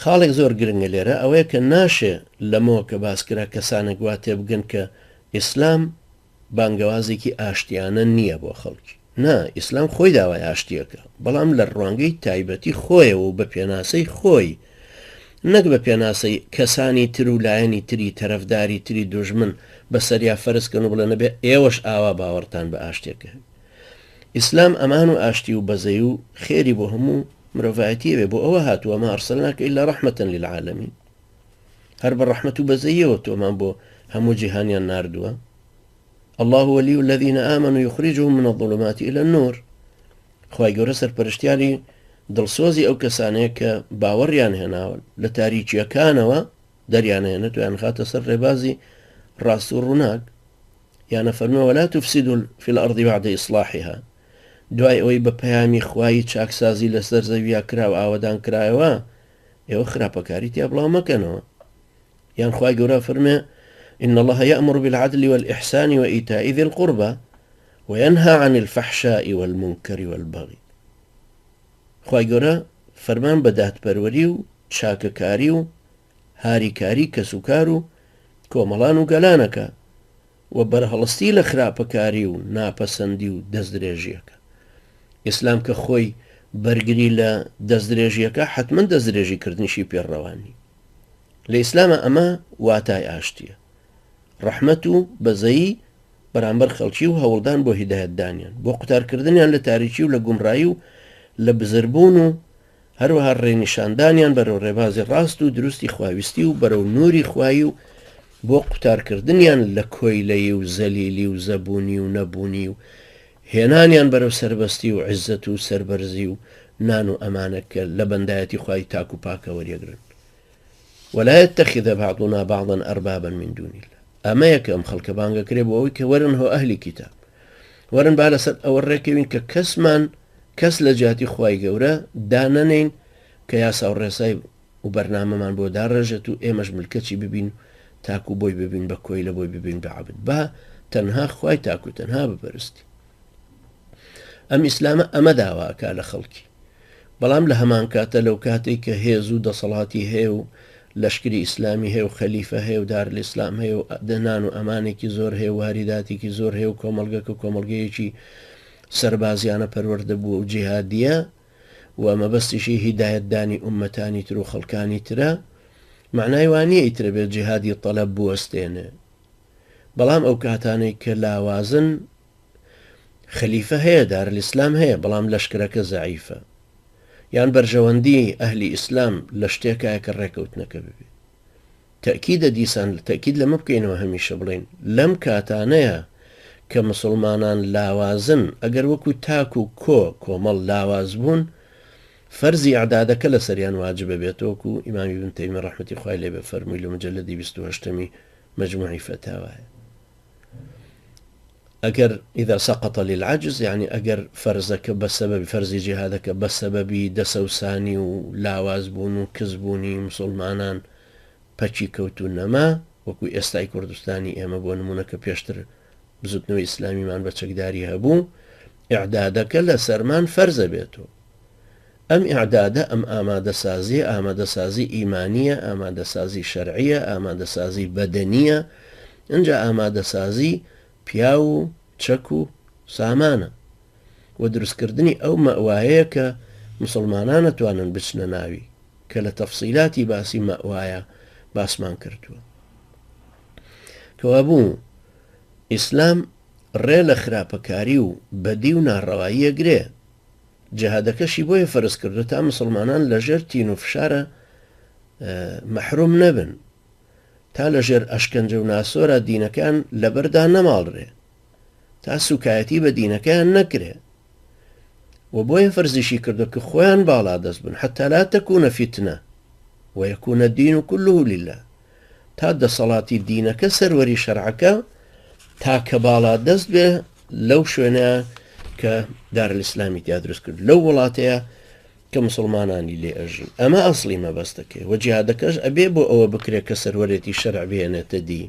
خاڵێک زۆر گرنگە لێرە ئەوەیە کە ناشێ لەمەوە کە باس کرا کەسانێک وا تێبگەن کە ئیسلام بانگەوازێکی ئاشتیانە نییە بۆ خەڵکی. نا، ئیسلام خۆی داوای ئاشتییەکە، بەڵام لە ڕوانگەی تایبەتی خۆیەوە و بە پێناسەی خۆی، نەک بە پێناسەی کەسانی تر و لایەنی تری تەرەفداری تری دوژمن بەسەریا فەرز کەن و بڵێن ئەبێ ئێوەش ئاوا باوەڕتان بە ئاشتییەکە هەبێ. ئیسلام ئەمان و ئاشتی و بەزەی و خێری بۆ هەموو مرۆڤایەتی ئەوێ، بۆ ئەوە هاتووە، ما ارسلناک الا رحمە للعالمین. هەر بە ڕەحمەت و بەزەیەوە تۆمان بۆ هەموو جیهانیان ناردووە. اللە ولی الذین آمنوا یخرجهم من الظلمات الی النور. خوای گەورە سەرپەرشتیاری دڵسۆزی ئەو کەسانەیە کە باوەڕیان هێناوە لە تاریکیەکانەوە دەریانهێنێت و یانخاتە سەر ڕێبازی ڕاست و ڕووناک. یانە فەرمووە ولا تفسدوا فی الارض بعد اصلاحها. دوای ئەوەی بە پەیامی خوایی چاکسازی لەسەر زەویا کرا و ئاوەدان کرایەوە، ئێوە خراپەکاری تیا بڵاو مەکەنەوە. یان خوای گەورە فەرمێ إن الله يأمر بالعدل والإحسان وإيتاء ذي القربى وينهى عن الفحشاء والمنكر والبغي. خوای گەورە فەرمان بە دادپەروەری و چاکەکاری و هاریکاری کەسوکار و کۆمەڵان و گەلانەکە و بەرهەڵستی لە خراپەکاری و ناپەسەندی و دەستدرێژیەکە. ئیسلام کە خۆی بەرگری لە دەستدرێژیەکە حەتمەن دەستدرێژی کردنیشی پێ ڕەوا نی. لە ئیسلامە ئەمە واتای ئاشتیە. ڕەحمەت و بەزەیی بەرامبەر خەڵکی و هەوڵدان بۆ هیدایەتدانیان، بۆ قوتارکردنیان لە تاریکی و لە گومڕایی و لە بزربوون و هەروەها ڕێنیشاندانیان بەرەو ڕێبازی ڕاست و دروستی خواویستی و بەرەو نوری خوایی و بۆ قوتارکردنیان لە کۆیلەیی و زەلیلی و زەبوونی و نەبوونی و هێنانیان بەرەو سەربەستی و عیزەت و سەربەرزی و نان و ئەمانە کە لە بەندایەتی خوای تاک و پاکە وەریەگرن. ولا يتخذ بعضنا بعضا اربابا من دون الله. ئەمەیە کە ئەم خەڵکە بانگەکرێ بۆ ئەوەی کە وەرن هۆ ئەهلی کیتاب وەرن با لەسەر ئەوە ڕێکەوین کە کەسمان کەس لە جیاتی خوای گەورە دانەنێین کە یاسا و ڕێسای و بەرنامەمان بۆ داڕێژێت و ئێمەش ملکەچی ببین تاکو بۆی ببین بە کۆیلە بۆی ببین بە عەبد با تەنها خوای تاکو تەنها بپەرستی. ئەم ئیسلامە ئەمە داوا ئەکا لە خەڵکی بەڵام لە هەمان کاتە لەو کاتێک کە هێز و دەسەڵاتی هەیە و لەشکری ئیسلامی هەیە و خەلیفە هەیە و دارالئیسلام هەیە و دەنان و ئەمانێکی زۆر هەیە و واریداتێکی زۆر هەیە و کۆمەڵگەکە کۆمەڵگەیەکی سەربازیانە پەروەردە بووە و جیهادیە و مەبەستیشی هیدایەتدانی ئوممەتانی تر و خەڵکانی ترە مەعنای وا نییە ئیترە بێت جیهادی تەلەب بوەستێنێ بەڵام ئەو کاتانەی کە لاوازن خەلیفە هەیە دارالئیسلام هەیە بەڵام لەشکرەکە زەعیفە یان بەرژەوەندی ئەهلی ئیسلام لە شتێکایە کە ڕێکەوتنەکە ببێ تەئکیدە دیسان تەئکید لەمە بکەینەوە هەمیشە بڵێین لەم کاتانەیە کە مسوڵمانان لاوازن ئەگەر وەکو تاک و کۆ کۆمەڵ لاواز بوون فەرزی ئیعدادەکە لەسەریان واجبە بێت وەکو ئیمام ئیبن تەیمیە ڕەحمەتی خوای لێ بێ فەرمووی لە مجەلەدی 28ەمی مەجموعی فەتاوایە ئەگەر اذا سقط للعجز یعنی ئەگەر فەرزەکە بە سەبەبی فەرزی جیهادەکە بە سەبەبی دەسەوسانی و لاواز بوون و کز بوونی مسوڵمانان پەکی کەوت و نەما وەکو ئێستای کوردستانی ئێمە بۆ نمونە کە پێشتر بزوتنەوەی ئیسلامیمان بە چەکداری هەبوو ئیعدادەکە لە سەرمان فەرزە بێتەوە ئەم ئیعدادە ئەم ئامادەسازیە ئامادەسازی ئیمانیە ئامادەسازی شەرعیە ئامادەسازی بەدەنیە ئینجا ئامادەسازی پیاو و چەک و سامانە و دروستکردنی ئەو مەئوایەیە کە موسڵمانان ئەتوانن بچنە ناوی کە لە تەفسیلاتی باسی مەئوایە باسمان کردووە. کەوابوو ئیسلام ڕێ لە خراپەکاری و بەدی و ناڕەوایی ئەگرێ، جیهادەکەشی بۆیە فەرز کردووە تا موسڵمانان لەژێر تین و فشارە مەحروم نەبن، تا لە ژێر ئەشکەنجە و ناسۆرا دینەکەیان لەبەردا نەماڵرێ، تا سوکایەتی بە دینەکەیان نەکرێ و بۆیە فەرزیشی کردوە کە خۆیان باڵادەست بن حتی لا تکون فتنە و یکون الدین کله لله تا دەسەڵاتی دینەکە سەروەری شەرعەکە تا کە باڵادەست بێ لەو شوێنە کە دارالئیسلامی تیا دروست کرد لەو وڵاتەیە کە مسوڵمانانی لێ ئەژین ئەمە ئەسڵی مەبەستەکەی وە جیهادەکەش ئەبێ بۆ ئەوە بکرێت کە سەروەرێتی شەرع بهێنێتە دی.